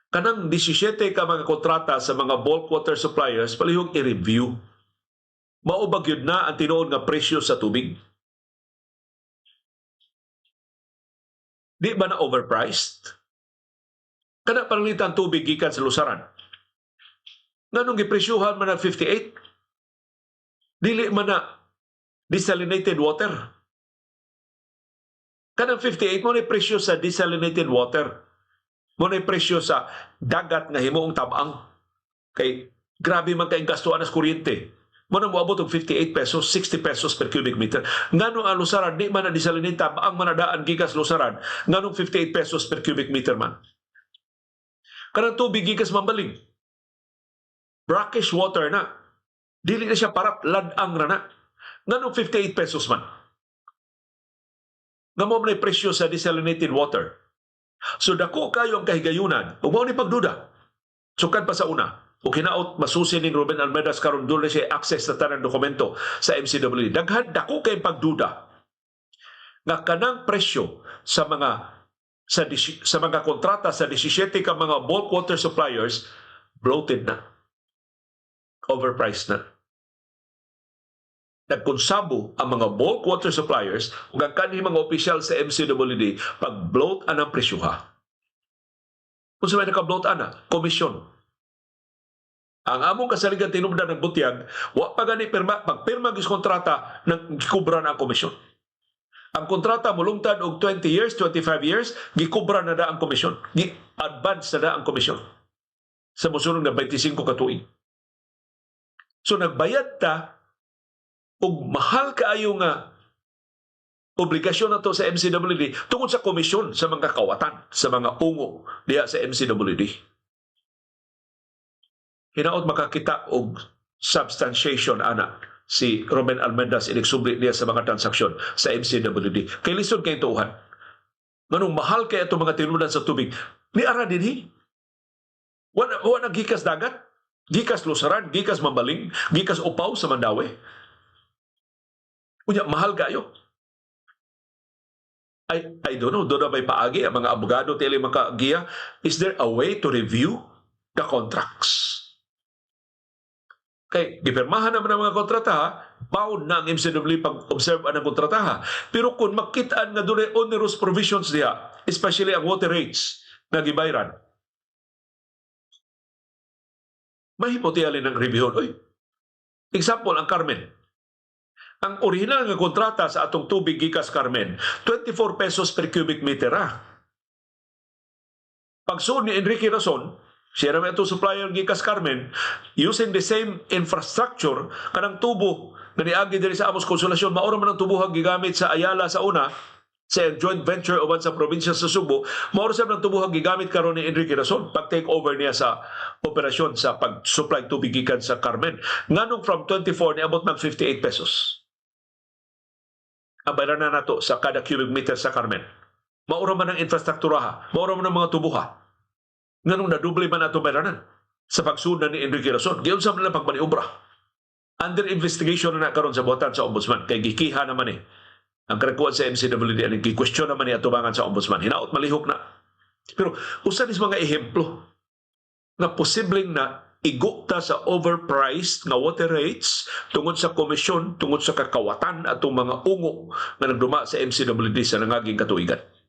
Kanang 17 ka mga kontrata sa mga bulk water suppliers, palihog i-review. Mao ba gyud na ang tinuod nga presyo sa tubig? Di ba na overpriced? Kana pananglitan tubig gikan sa Lusaran. Nganong gipresyuhan man ang 58? Dili man na desalinated water. Kanang 58 mo ni presyo sa desalinated water. Mo ni presyo sa dagat nga himuong tabang. Kay grabe man kay gastuan sa kuryente. Mo na moabot og 58 pesos, 60 pesos per cubic meter. Ngano ang Lusaran di man na desalinated, tabang man na daan gikas Lusaran, nganong 58 pesos per cubic meter man? Kanang tubig gikas Mambaling. Brackish water na. Dili na siya parap, ladang ra na. Nganong 58 pesos man? Nga mo man presyo sa desalinated water. So dako kayo ang kahigayunan. Ug mao ni pagduda. Sukad pa sa una. O hinaot masusi ning Ruben Almedas karon duna siya access sa tanang dokumento sa MCWD. Daghan dako kay pagduda nga kanang presyo sa mga kontrata sa 17 ka mga bulk water suppliers, bloated na. Overpriced na. Nagkonsabo ang mga bulk water suppliers ug ang kanhi mga opisyal sa MCWD pag bloat anang presyoha. Kung sa may naka-bloat ana, komisyon. Ang among kasaligan tinubdan ng butyag, wa pa gani pirma, pag pirma gis kontrata, nang gikubra na ang komisyon. Ang kontrata mulungtad og 20 years, 25 years, gikubra na da ang komisyon. Gi-advance na da ang komisyon. Sa mosunod na 25 ka tuig. So nagbayad ta og mahal kaayo nga obligasyon na to sa MCWD tungod sa komisyon sa mga kawatan, sa mga ungo diha sa MCWD. Hinaot makakita og substantiation ana si Ruben Almendas inigsubli niya sa mga transaksyon sa MCWD. Kay lisod kay tuuhan. Nganong mahal kay ato mga tinudan sa tubig? Ni ara dinhi. Wala, wala gikas dagat. Gikas Lusaran, gikas Mambaling, gikas Upaw sa Mandaue. Unya, mahal kayo. I don't know, duna may paagi ang mga abogado tili makagiya. Is there a way to review the contracts? Kay gipirmahan naman ang mga kontrata, bound na ang MCW pag-observe ang kontrata. Pero kung makitaan nga dunay onerous provisions diha, especially ang water rates nga gibayran, mahimo tiyali ng review. Oy, example, ang Carmen. Ang original nga kontrata sa atong tubig gikas Carmen, 24 pesos per cubic meter. Pagsuod ni Enrique Razon, siya naman itong supplier gikas Carmen, using the same infrastructure, kanang tubo na niagi diri sa Amos Consolacion, maura man ang tubuhang gigamit sa Ayala sa una, sa joint venture uban sa probinsya sa Subo, maura sa ang tubuhang gigamit karon ni Enrique Razon pag take over niya sa operasyon sa pag-supply tubig gikan sa Carmen. Nganong from 24 niabot ng 58 pesos ang bayaran na nato sa kada cubic meter sa Carmen? Maura man ang infrastruktura ha, maura man ang mga tubuha. Nganong naduble man ato bayranan sa pagsuod ni Enrique Razon? Giunsa man lang pagmaniobra? Under investigation na karon sa buhatan sa ombudsman kay gikiha naman eh. Ang karakuan sa MCWD ang gi-question naman ni atubangan sa ombudsman. Hinaot malihok na. Pero usa ni sa mga ehemplo nga posibleng na igo ta sa overpriced nga water rates tungod sa komisyon, tungod sa kakawatan atong mga ungo nga nagduma sa MCWD sa nangaging katuigan.